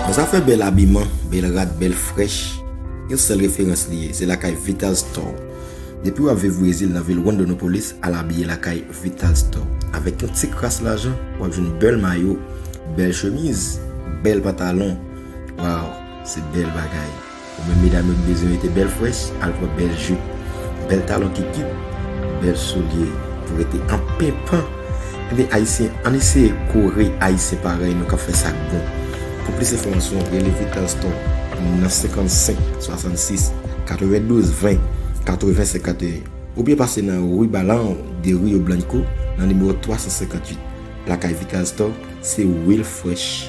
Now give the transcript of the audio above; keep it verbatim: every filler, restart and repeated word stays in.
Nan zafè bèl abiman, bèl rad, bèl frèch, yon sèl referans li ye, se lakay Vital Store. Depi w ap viv Brezil nan vil Rondonópolis, al abiye lakay Vital Store. Avèk yon ti kras lajan, w ap jwenn bèl mayo, bèl chemiz, bèl pantalon. Waw, se bèl bagay. Ou menm medam yo k bezwen rete bèl frèch, al pran bèl jip, bèl talon kikit, bèl soulye pou rete an penpan. Ebyen, Ayisyen, ann eseye kore Ayisyen parèy nou k ap fè sa k bon. Pou plis enfòmasyon, rele Vital Store nan senkannsenk swasannsis katrevendouz ven katreven senkanteyen, oubyen pase nan ri Balan de Rio Blanco, nan nimewo twa san senkantuit. Lakay Vital Store, se real fresh.